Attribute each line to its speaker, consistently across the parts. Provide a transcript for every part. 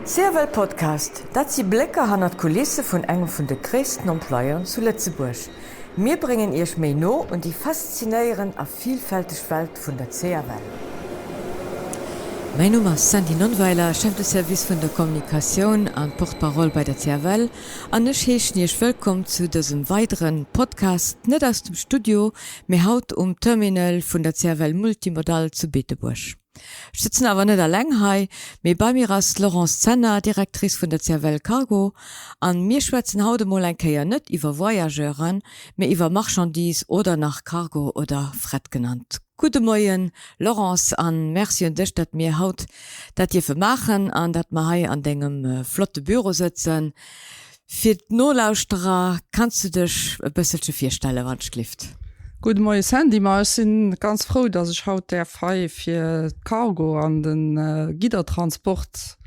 Speaker 1: CFL Podcast, dat si Blécker hannert d'Kulisse vun engem vun de gréissten Employeuren zu Lëtzebuerg. Mir bréngen Iech méi no un déi faszinéierend a vilfälteg Welt vun der CFL. Mäin Numm ass Sandy Nonnweiler, Chef de Service vun der Kommunikatioun an Porte-parole bei der CFL an ech heeschen Iech wëllkomm zu dësem weidere Podcast, net aus dem Studio, mee haut um Terminal vun der CFL Multimodal zu Beetebuerg. Ech sëtzen awer net alleng hei, mee bei mir ass d'Laurence Zenner, Directrice vun der CFL Cargo, an mir schwätzen haut emol eng Kéier net iwwer Voyageuren, mee iwwer Marchandise oder nach Cargo oder Fret genannt. Gudde Moien Laurence an Merci un dech, dat mir haut dat dierfe maachen an dat mer hei an dengem flotte Büro sëtzen. Fir d'Nolauschterer, kanns du dech e bësselche virstellen, wann ech glift?
Speaker 2: Gudde Moie Sandy, ma ech si ganz frou, datt ech haut däerf hei fir d'Cargo an de Giddertransport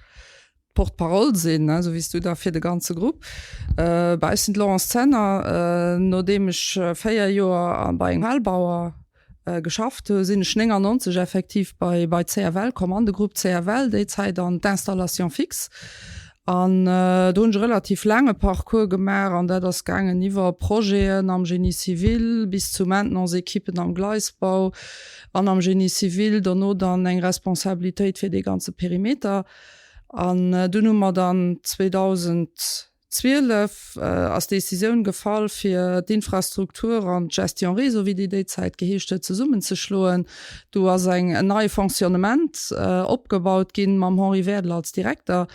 Speaker 2: d'Porte-parole sinn, esou wéi s du da fir de ganze Grupp. Bah, ech sinn d'Laurence Zenner. Nodeem ech 4 Joer bei engem Hellbauer Geschafft hu sinn ech 99 effektiv bei bei CFL komm, an de Grupp CFL, déi Zäit an d'Installation fixe. An do hunn ech e relativ laange Parcours gemaach an dat ass gaangen iwwer Projeten am Génie civil bis zu Maintenance-Ekippen am Gleisbau an am Génie civil, dono dann eng Responsabilitéit fir dee ganze Perimeter. An dunn hu mer dann 2000. 12 ass d'Decisioun gefall, fir d'Infrastruktur an d'Gestion réseau, wéi déi déi Zäit geheescht huet, zesummenzeschloen. Do ass eng en neie Fonctionnement opgebaut ginn, mam Henri Werdel als Direkter.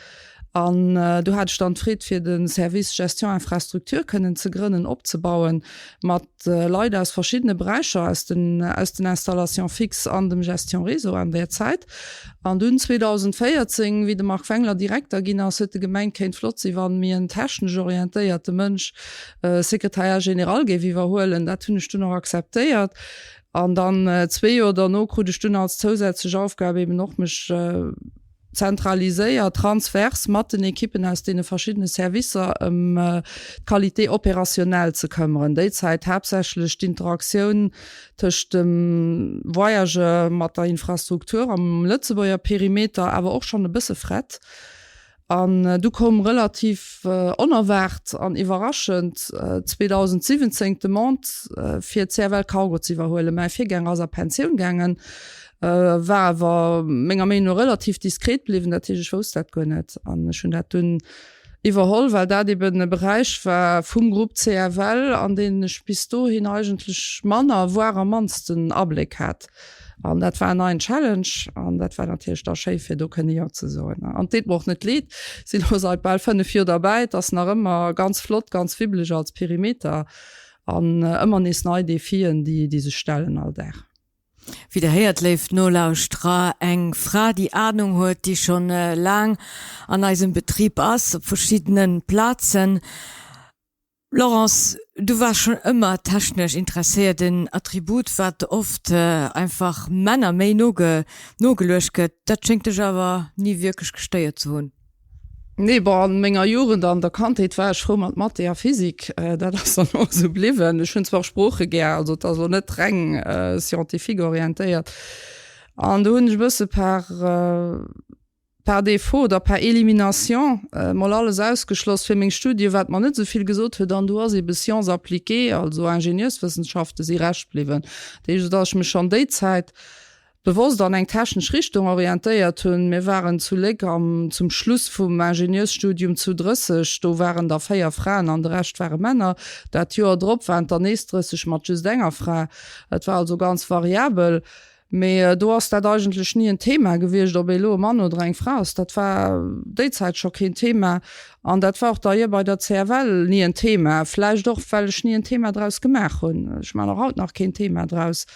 Speaker 2: An do hat ech dann d'Freed, fir de Service Gestion Infrastructure kënnen ze grënnen, opzebauen, mat Leit aus verschiddene Beräicher, aus den aus den Installations fixes an dem Gestion réseau an där Zäit. An dunn 2014, wéi de Marc Wengler Direkter ginn ass, huet e gemengt, kéint flott sinn, wann mir en technesch orientéierte Mënsch Secrétariat général géif iwwerhuelen. Dat hunn ech dunn och akzeptéiert. An dann zwee Joer derno krut ech dunn als zousätzlech Aufgab eben och mech zentraliséiert, transvers mat den Ekippen aus deene verschiddene Servicer ëm d'Qualité opérationnelle ze këmmeren. Déi Zäit haaptsächlech d'Interaktioun tëscht dem Voyageur mat der Infrastruktur am Lëtzebuerger Perimeter, awer och schonn e bësse Fret. An du koum relativ onerwaart an iwwerraschend 2017 d'Demande, fir d'CFL Cargo ze iwwerhuelen. Mäi Virgänger ass a Pensioun gaangen, war awer menger Meenung no relativ diskret bliwwen. Dat heescht, ech wousst dat guer net an ech hunn dat dunn iwwerholl, well dat eben e Beräich war vum Grupp CFL, an deen ech bis dohin eigentlech manner, voire am mannsten Abléck hat. An dat war en neien Challenge an dat war natierlech da schéi fir do kënne Jo ze soen. An et deet mer och net leed, sinn elo seit bal 5 Joer derbäi, et ass nach ëmmer ganz flott, ganz wibbeleg als Perimeter an ëmmer nees nei Defien, déi déi sech stellen all Dag.
Speaker 1: Wéi der héiert, léif Nolauschterer, eng Fra, déi Ahnung huet, déi schonn laang an eisem Betrib ass, op verschiddene Plazen. Laurence, du waars schonn ëmmer technesch interesséiert, en Attribut, wat oft einfach Männer méi nogeluecht gëtt. Dat schéngt dech awer ni wierklech gestéiert ze hunn.
Speaker 2: Nee, bon, an menger Jugend an der Kandheet war ech frou mat Mathé a Physik. Dat ass dann och esou bliwwen. Ech hunn zwar och Sprooche gär, also et ass elo net reng scientifique orientéiert. An do hunn ech e bësse par par défaut oder par élimination mol alles ausgeschloss fir meng Studien, wat mer net esou vill gesot huet. An do ass ebe Sciences appliquées, also Ingenieurswëssenschaften, si Rescht bliwwen. Dat heescht, esou datt ech mech schonn déi Zäit bewosst an eng technesch Richtung orientéiert hunn. Mir waren zu Léck am zum Schluss vum Ingenieursstudium zu 30, do waren der 4 Fraen an de Rescht ware Männer. Dat Joer drop waren et der nees 30 mat just enger Fra. Et war also ganz variabel. Mee do ass dat eigentlech ni en Thema gewiescht, ob ee lo e Mann oder eng Fra ass. Dat war déi Zäit scho keen Thema an dat war och d'ailleurs bei der CFL ni en Thema. Vläicht och, well ech ni en Thema draus gemaach hunn. Ech maachen och haut nach keen Thema draus.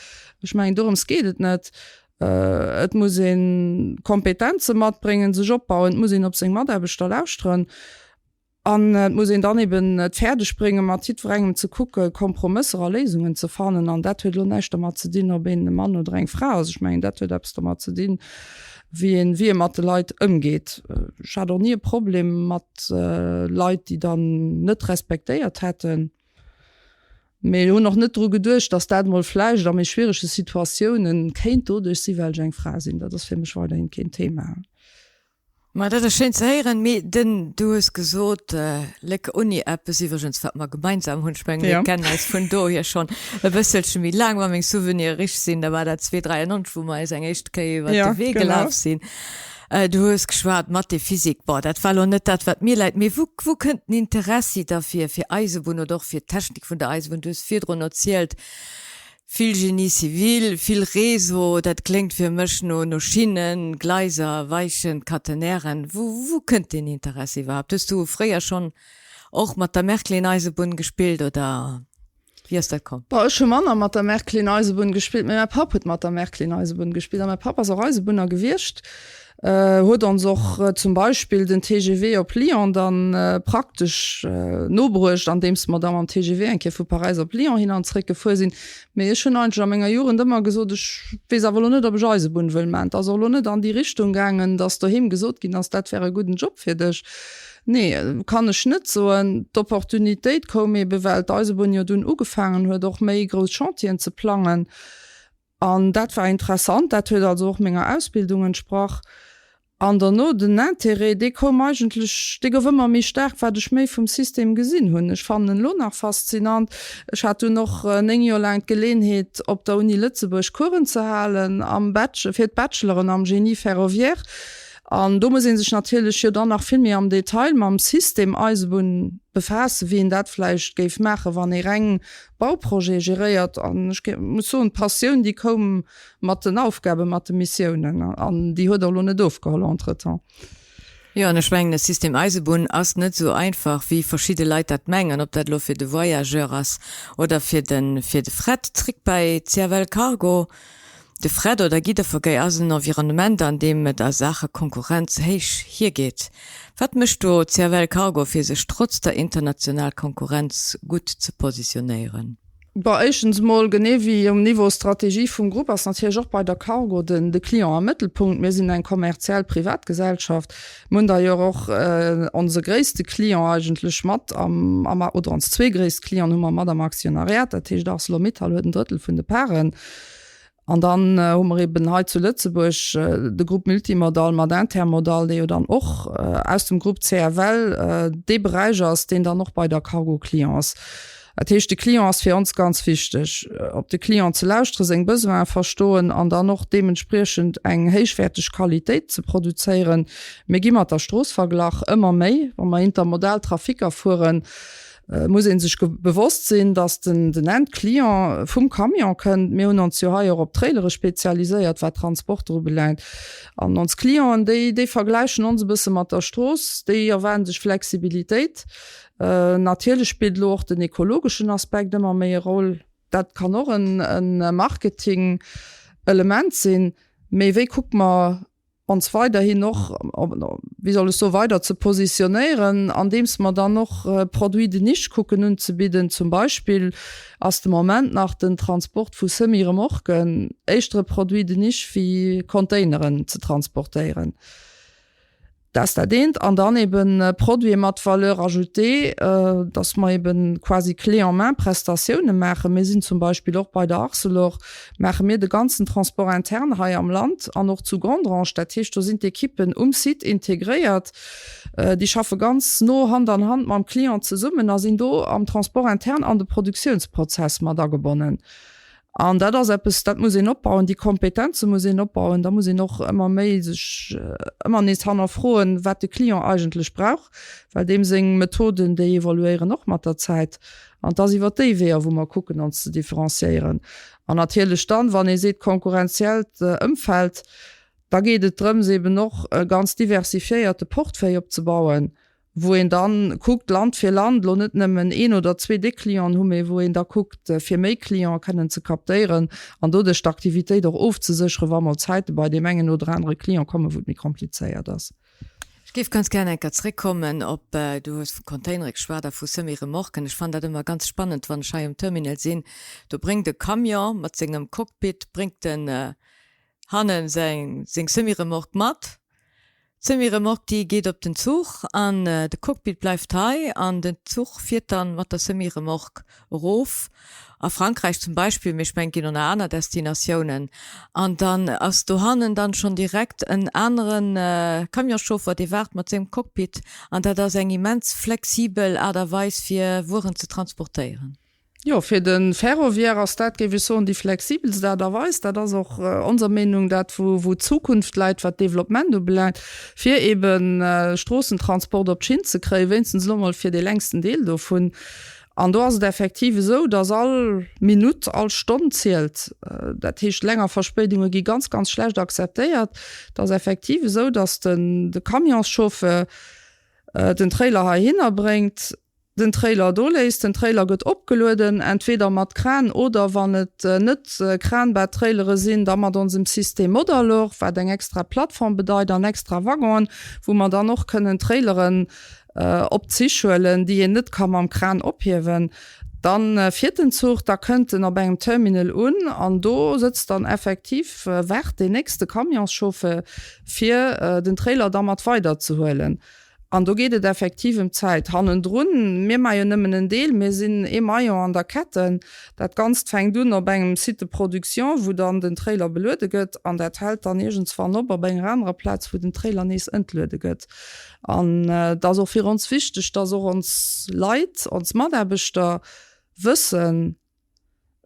Speaker 2: Ech mengen, dorëms geet et net. Et muss ee Kompetenze matbréngen, sech opbauen, et muss een op seng Mataarbechter lauschteren an et muss een dann eben et fäerdeg bréngen, mat jiddwerengem ze kucke Kompromësser a Léisungen ze fannen. An dat huet elo näischt domat ze dinn, ob een e Mann oder eng Fra ass. Ech mengen, dat huet eppes domat ze dinn, wéi een, wéi ee mat de Leit ëmgeet. Ech hat och ni e Problem mat Leit, déi dann net respektéiert hätten. Mee hunn och net dru geduecht, datt dat mol vläicht a méi schwierege Situatiounen kéint doduerch si well ech eng Fra sinn. Dat ass fir mech weiderhin keen Thema.
Speaker 1: Ma dat ass schéin ze héieren. Mee den, du hues gesot, Léck Uni, eppes iwwregens, wat mer gemeinsam hunn, ech mengen, mir kennen eis vun dohier schonn e bësselche méi laang, wa meng Souvenire richteg sinn, da war dat 2093, wou mer eis eng éischt Kéier iwwert de Wee gelaf sinn. Du hues geschwat, Mathé, Physik, bon, dat war elo net dat, wat mir läit. Mee wou, wou kënnt den Interessi da fir, fir Eisebunn oder och fir d'Technik vun der Eisebunn? Du hues virdrun erzielt, Vill Génie civil, vill Réseau, dat kléngt fir mech no no Schinnen, Gleiser, Weichen, Catenairen. Wou wou kënnt deen Interessi iwwerhaapt? Hues du fréier schonn och mat der Märklin-Eisebunn gespillt oder wéi ass dat komm?
Speaker 2: Bon, ech hu manner mat der Märklin-Eisebunn gespillt, mee mäi Papp huet mat der Märklin-Eisebunn gespillt a mäi Papp ass och Eisebunner gewiescht. Huet ons och zum Beispill den TGV op Lyon dann praktesch nobruecht, andeems mer da mam TGV eng Kéier vu Paräis op Lyon hin an zréck gefuer sinn. Mee ech hunn eigentlech a menger Jugend ëmmer gesot, ech weess awer elo net, ob ech Eisebunn wëll maachen. Et ass och elo net an déi Richtung gaangen, dass doheem gesot ginn ass, dat wär e gudden Job fir dech. Nee, kann ech net soen. D'Opportunitéit koum eebe well d'Eisebunn jo dunn ugefaangen huet, och méi grouss Chantieren ze plangen. An dat war interessant, dat huet also och menger Ausbildung entsprach. An derno den Intérêt, dee koum eigentlech, dee gouf ëmmer méi staark, wat ech méi vum System gesinn hunn. Ech fannen en elo nach faszinant. Ech hat dunn och 9 Joer laang d'Geleenheet, op der Uni Lëtzebuerg Coursen ze halen am Bach, fir d'Bacheloren am Génie ferroviaire. An do muss ee sech natierlech jo dann nach vill méi am Detail mam System Eisebunn befaassen, wéi een dat vläicht géif maachen, wann ee reng Bauprojet geréiert an ech muss soen, d'Passioun déi koum mat den Aufgaben, mat de Missiounen an déi huet och elo net ofgeholl entretemps.
Speaker 1: Jo, an ech mengen, e System Eisebunn ass net esou einfach, wéi verschidde Leit dat mengen, ob dat elo fir de Voyageur ass oder fir de fir de Fret. Zréck bei CFL Cargo. De Fret oder Gidderverkéier ass en Environnement, an deem et a Saache Konkurrenz héich hiergeet. Wat mécht do CFL Cargo, fir sech trotz der international Konkurrenz gutt ze positionéieren?
Speaker 2: Bon, éischtens emol, genee wéi um Niveau Strategie vum Grupp, ass natierlech och bei der Cargo den de Client am Mëttelpunkt. Mir sinn eng kommerziell Privatgesellschaft. Mir hunn d'ailleurs och onse gréisste Client eigentlech mat am, am, oder ons zwee gréisst Clienten hu mer mat am Aktionariat, dat heescht Arcelor-Mittal huet en Drëttel vun de Parten. An dann hu mer eben hei zu Lëtzebuerg de Groupe Multimodal mat Intermodal, dee jo dann och aus dem Groupe CFL dee Beräich ass, deen dann och bei der Cargo Client ass. Dat heescht, de Client ass fir ons ganz wichteg. Op de Client ze lauschteren, seng Besoine verstoen an dann och deementspriechend eng héichwäerteg Qualitéit ze produzéieren. Mir gi mat der Strooss verglach, ëmmer méi, wa mer intermodal Traficker fueren. muss ee sech bewosst sinn, datt den den Endclient vum Camion kënnt. Mir hunn ons jo hei och op Trailere spezialiséiert, wat Transporter ubelaangt. An ons Clienten, déi déi vergläichen ons e bësse mat der Strooss, déi erwaarden sech Flexibilitéit. Natierlech spillt elo och den ekologeschen Aspekt ëmmer méi e Roll. Dat kann och en e Marketing-Element sinn. Mee wéi kucke mer ons weiderhin och, wéi soll ech soen, weider ze positionéieren, andeems mer dann och Produits de niche kucken unzebidden. Zum Beispill ass de Moment nach den Transport vu Semi-Remorquen éischter e Produit de niche wéi Containeren ze transportéieren. Dat ass dat eent. An dann eben Produite mat Valeur ajoutée, dass mer eben quasi clé en main Prestatioune maachen. Mir sinn zum Beispill och bei der Arcelor, maache mir de ganzen Transport interne hei am Land an och zu Gandrange. Dat heescht, do sinn d'Ekippen um Site integréiert. Déi schaffe ganz no Hand an Hand mam Client zesummen a sinn do am Transport interne an de Produktiounsprozess mat agebonnen. An dat ass eppes, dat muss een opbauen, déi Kompetenze muss een opbauen. Da muss een och ëmmer méi sech ëmmer nees hannerfroen, wat de Client eigentlech brauch, well deem seng Methoden, déi evoluéieren och mat der Zäit. An et ass iwwer déi Weeër, wou mer kucken, ons ze differenciéieren. An natierlech dann, wann ee seet konkurrenziellt Ëmfeld, da geet et drëms, eben och e ganz diversifiéierte Portefeuille opzebauen, wou een dann kuckt Land fir Land, elo net nëmmen een oder zwee déck Clienten hu, mee wou een da kuckt fir méi Cliente kënnen ze captéieren an doduerch d'Aktivitéit och ofzesécheren, wa mol Zäite bei deem engen oder anere Client kommen, wou et méi komplizéiert ass.
Speaker 1: Ech géif ganz gär eng Kéier zréckkommen op, du hues vu Containere geschwat a vu Semi-Remorquen. Ech fannen dat ëmmer ganz spannend, wann ech hei um Terminal sinn, do bréngt e Camion mat sengem Cockpit, bréngt en hannen seng Semi-Remorque mat. D'Semi-Remorque déi geet op den Zuch an de Cockpit bleift hei an den Zuch fiert dann mat der Semi-Remorque erof a Frankräich zum Beispill, mee ech mengen et ginn och nach aner Destinatiounen. An dann ass dohannen dann schonn direkt en anere Camionschauffer dee waart mat sengem Cockpit an dat ass eng immens flexibel Aart a Weis fir Wueren ze transportéieren.
Speaker 2: Jo, fir de Ferroviaire ass dat, géif ech soen, déi flexibelst Aart a Weis. Dat ass och onser Meenung dat, wou d'Zukunft läit, wat d'Developpement ubelaangt, fir ebe Stroossentransport op d'Schinn ze kréien, wéinstens elo mol fir dee längsten Deel dovun. An do ass et effektiv esou, dass all Minutt, all Stonn zielt. Dat heescht, länger Verspéidunge gi ganz, ganz schlecht akzeptéiert. Et ass effektiv esou, dass de Camionschauffeur den Trailer heihinner bréngt, den Trailer do léisst, den Trailer gëtt opgelueden, entweder mat Kran oder wann et net kranbar Trailere sinn, da mat onsem System Modalor, wat eng extra Plattform bedeit an extra Waggonen, wou mer dann och kënnen Traileren op d'Zich huelen, déi een net ka mam Kran ophiewen. Dann fiert den Zuch, da kënnt en op engem Terminal un an do sëtzt dann effektiv, waart deen nächste Camionschauffeur, fir den Trailer da mat weiderzehuelen. An do geet et effektiv ëm d'Zäit hannendrun. Mir maache jo nëmmen en Deel, mir sinn ee Maillon an der Ketten. Dat Ganzt fänkt un op engem Site de production, wou dann den Trailer beluede gëtt, an dat hält dann iergendswann op op enger anerer Plaz, wou den Trailer nees entluede gëtt. An et ass och fir ons wichteg, dass och ons Leit, ons Mataarbechter wëssen,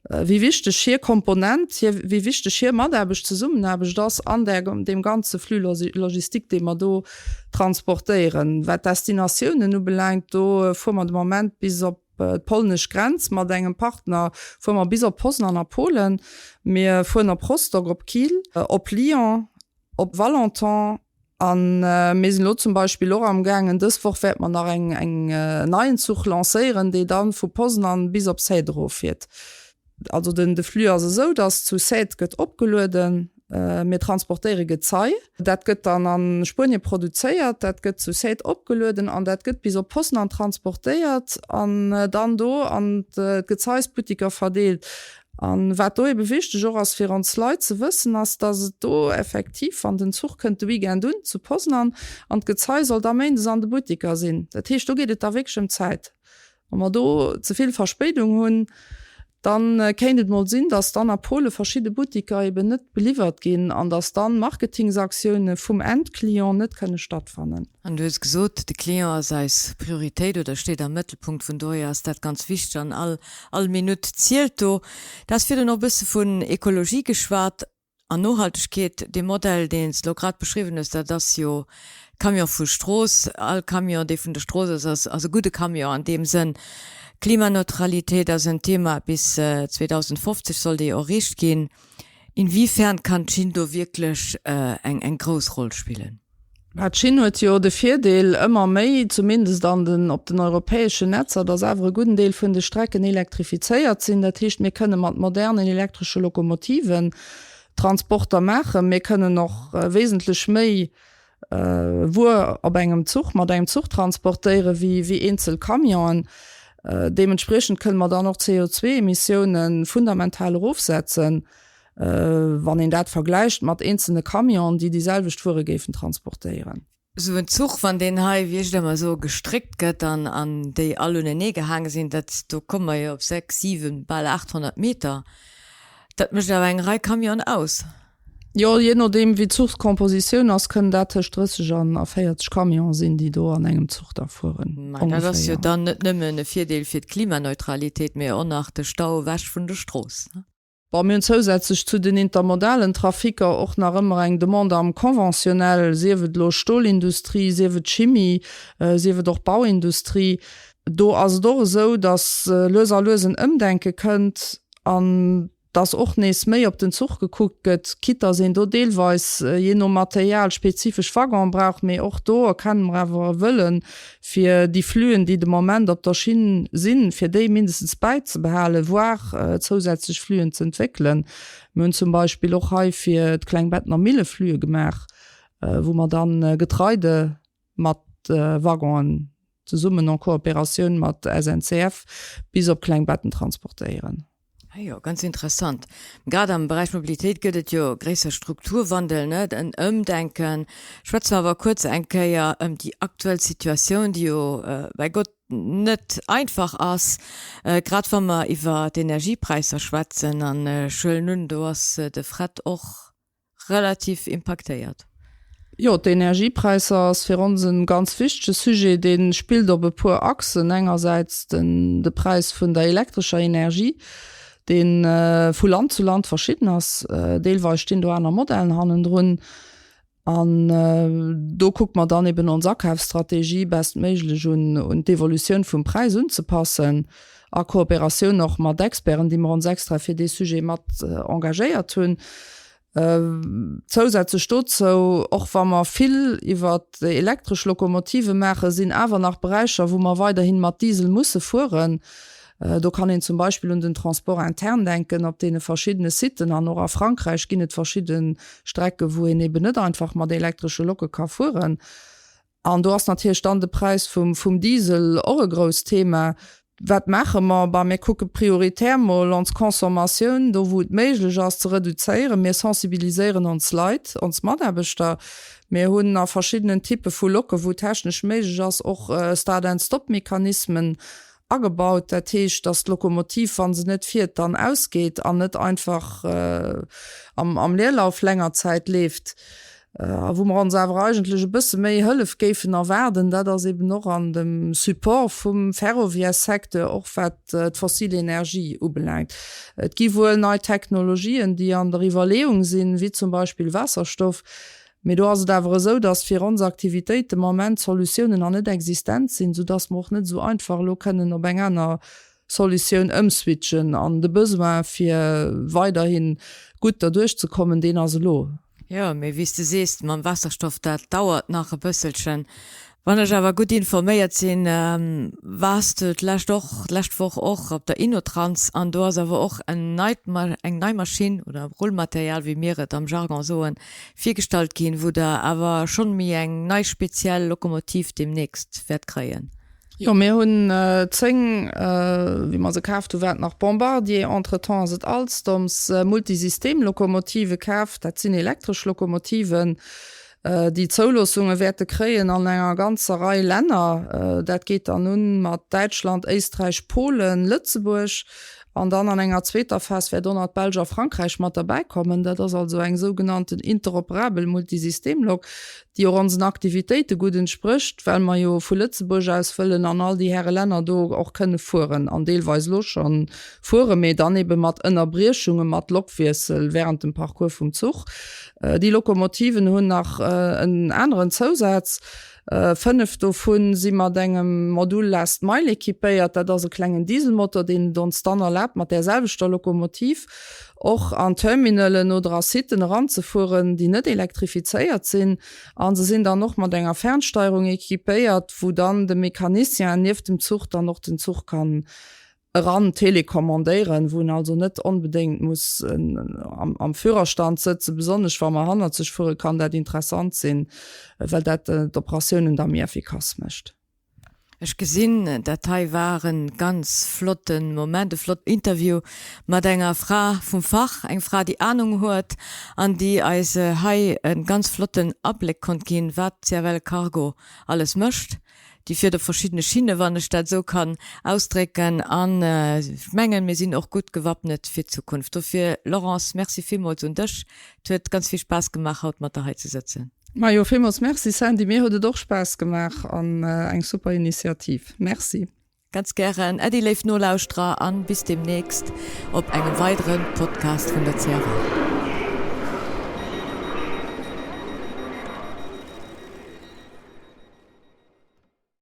Speaker 2: wéi wichteg hir Komponent, hir, wéi wichteg hir Mataarbecht, Zesummenaarbecht ass an där, deem ganze Flux logistique, dee mer do transportéieren. Wat d'Destinatiounen ubelaangt, do fuere mer de Moment bis op d'polnesch Grenz mat engem Partner, fuere mer bis op Poznan a Polen. Mir fueren op Rostock, op Kiel, op Lyon, op Valenton A mir sinn elo zum Beispill och amgaangen, dës Woch wäerte mer nach eng, eng, en neien Zuch lancéieren, dee dann vu Poznan bis op Sète eroffiert. Also den, de Flux ass esou, datt zu Sète gëtt opgelueden, mir transportéiere Gezei, dat gëtt dann a Spuenie produzéiert, dat gëtt zu Sète opgelueden an dat gëtt bis op Poznan transportéiert an dann do an d'Gezeisbuttiker verdeelt. A wat do ebe wichteg och ass fir ons Leit ze wëssen, ass, dass et do effektiv, wann den Zuch kënnt de Weekend un zu Poznan an d'Gezei soll da méindes an de Buttiker sinn. Dat heescht, do geet et da wierklech ëm d'Zäit. Wa mer do ze vill Verspéidung hunn, da kéint et mol sinn, dass dann a Pole verschidde Buttiker eben net beliwwert ginn an dass dann Marketingsaktioune vum Endclient net kënne stattfannen.
Speaker 1: An du hues gesot, de Client ass eis Prioritéit oder steet am Mëttelpunkt. Vun dohier ass dat ganz wichteg an all All Minutt zielt do. Du has virdrun och e bësse vun Ekologie geschwat an Nohaltegkeet. Dee Modell, deen s de elo grad beschriwwen hues, dat ass jo Camion vu Strooss. All Camion, dee vun der Strooss ass, ass ass e gudde Camion an deem Sënn. Klimaneutralitéit ass en Thema, bis 2050 soll déi erreecht ginn. Inwiefern kann d'Schinn do wierklech eng eng grouss Roll spillen?
Speaker 2: Mä d'Schinn huet jo de Virdeel, ëmmer méi, zumindest an den, op den europäeschen Netzer, datt awer e gudden Deel vun de Strecken elektrifizéiert sinn. Dat heescht, mir kënne mat modernen elektresche Lokomotiven Transporter maachen. Mir kënnen och wesentlech méi Wuer op engem Zuch, mat engem Zuch transportéieren, wéi, wéi eenzel Camionen. Deementspriechend kënne mer dann och d'CO2-Emissiounen fundamental erofsetzen. Wann een dat vergläicht mat eenzelne Camionen, déi déi selwecht Wuere géifen transportéieren.
Speaker 1: Esou en Zuch, wann deen hei, wéi ech et ëmmer soe, gestréckt gëtt an an déi all unenee gehaange sinn, dat, do komme mer jo op 6, 7, bal 800 Meter. Dat mécht awer eng Rei Camionen aus.
Speaker 2: Jo, jee nodeem wéi d'Zuchskompositioun ass, kënnen dat tëscht 30 an a 40 Camionen sinn, déi do an engem Zuch da fueren,
Speaker 1: Mä dat ass jo ongeféier. dann net nëmmen e Virdeel fir d'Klimaneutralitéit, mee och nach de Stau ewech vun der Strooss.
Speaker 2: Bon, mir hunn zousätzlech zu den intermodalen Traficker och nach ëmmer eng Demande am Conventionnel, sief et elo Stolindustrie, sief et Chimie, sief et och Bauindustrie. Do ass et och esou, datt lues a lues en Ëmdenke kënnt an datt och nees méi op den Zuch gekuckt gëtt, quitte datt een do deelweis, jee no Material, spezifesch Waggone brauch. Mee och do erkenne mer awer e Wëllen, fir déi Fluen, déi de Moment op der Schinn sinn, fir déi mindestens bäizebehalen, voire zousätzlech Fluen ze entwéckelen. Mir hunn zum Beispill och hei fir d'Klengbettener Mille Flue gemaach, wou mer dann Getreide mat Waggonen zesummen en Coopératioun mat SNCF bis op Klengbetten transportéieren.
Speaker 1: Ah jo, ganz interessant. Grad am Beräich Mobilitéit gëtt et jo gréisser Strukturwandel, net, en Ëmdenken. Schwätze mer awer kuerz eng Kéier ëm déi aktuell Situatioun, déi jo bei Gott net einfach ass, grad wa mer iwwer d'Energiepräisser schwätzen. An ech huelen un, do ass de Fret och relativ impaktéiert.
Speaker 2: Jo, d'Energiepräisser ass fir ons en ganz wichtege Sujet. Dee spillt op e puer Achsen. Engersäits den de Präis vun der elektrescher Energie, dee vu Land zu Land verschidden ass. Deelweis stinn do aner Modellen hannendrun. An do kucke mer dann eben ons Akafsstrategie bestméiglech un un d'Evolutioun vum Präis unzepassen, a Kooperatioun och mat Experten, déi mer ons extra fir dee Sujet mat engagéiert hunn. Zousätzlech dozou, och wa mer vill iwwer elektresch Lokomotive maachen, sinn awer nach Beräicher, wou mer weiderhi mat Diesel musse fueren. Do kann een zum Beispill un den Transport interne denken op deene verschiddene Siten. An och a Frankräich ginn et verschidde Strecke wou een eben net einfach mat elektresche Locke ka fueren. An do ass natierlech dann de Präis vum Diesel och e grousst Thema. Wat maache mer? Bah, mir kucke prioritär mol ons Consommatioun, do wou et méiglech ass, ze reduzéieren. Mir sensibiliséieren ons Leit, ons Mataarbechter. Mir hunn a verschiddenen Typpe vu Locke, wou technesch méiglech ass, och Start-and-Stop-Mechanismen agebaut. Dat heescht, datt d'Lokomotiv, wa se net fiert, dann ausgeet an net einfach am Leerlauf länger Zäit leeft. A wou mer ons awer eigentlech e bësse méi Hëllef géifen erwaarden, dat ass eben och an dem Support vum Ferroviarssecteur, och wat d'fossil Energie ubelaangt. Et gi wuel nei Technologien, déi an der Iwwerleeung sinn, wéi zum Beispill Waasserstoff, mee do ass et awer esou, dass fir ons Aktivitéit de Moment d'Solutiounen nach net existent sinn, soudass mer och net esou einfach elo kënnen op eng aner Solutioun ëmswitchen. An de Besoin, fir weiderhi gutt derduerch ze kommen, deen ass elo.
Speaker 1: Jo, mee wéi s de sees, mam Waasserstoff, dat dauert nach e bësselchen. Wann ech awer gutt informéiert sinn, waars de d'lescht och, d'lescht Woch och op der Innotrans an do ass awer och en neit, eng nei Maschinn oder Rullmaterial, wéi mir et am Jargon soen, virgestallt ginn, wou der awer schonn méi eng nei speziell Lokomotiv deemnächst wäert kréien.
Speaker 2: Jo, mir hunn 10, wéi mer se kaaft hu war et nach Bombardier, entretemps ass et Alstoms, Multisystem-Lokomotive kaaft. Dat sinn elektresch Lokomotiven, déi Zouloossunge wäerte kréien an enger ganzer Rei Länner. Dat geet dann un mat Däitschland, Éisträich, Polen, Lëtzebuerg an dann an enger zweeter Phas wäert och nach d'Belsch a Frankräich mat derbäi kommen. Dat ass also eng sougenannten interoperabel Multisystem-Lok. déi och onsen Aktivitéite gutt entsprécht, well mer jo vu Lëtzebuerg aus wëllen an all déi häre Länner do och kënne fueren an deelweis elo scho fueren, mee dann ebe mat Ënnerbriechunge mat Lokwiessel während dem Parcours vum Zuch. Déi Lokomotiven hunn nach en aneren Zousaz, 5 dovu si mat engem Modul Last Mile équipéiert, dat ass e klengen Dieselmotor, deen et ons dann erlaabt, mat där selwechter Lokomotiv och an Terminalen oder a Siten eranzefueren, déi net elektrifizéiert sinn. A se sinn dann och mat enger Fernsteierung équipéiert, wou dann de Mecanicien nieft dem Zuch dann och den Zuch kann eran telecommandéieren, wou en also net onbedéngt muss am Führerstand sëtzen. Besonnesch wa mer hannerzeg fueren, kann dat interessant sinn, well dat d'Operatiounen da méi effikass mécht.
Speaker 1: Ech gesinn, dat hei war e ganz flotte Moment, e flott Interview mat enger Fra vum Fach, eng Fra, déi Anung huet an déi eis hei e ganz flotten Abléck konnt ginn, wat d'CFL Cargo alles mécht. Déi fiert op verschiddene Schinne, wann ech dat esou kann ausdrécken. An ech mengen, mir sinn och gutt gewappnet fir d'Zukunft. Dofir, Laurence, Merci villmools un dech. Et huet ganz vill Spaass gemaach, haut mat der hei ze sëtzen.
Speaker 2: Majo, villmools Merci Sandy, mir huet et och Spaass gemaach an eng super Initiativ. Merci.
Speaker 1: Ganz gären. Äddi léif Nolauschterer an bis demnächst op engem weideren Podcast vun der CFL.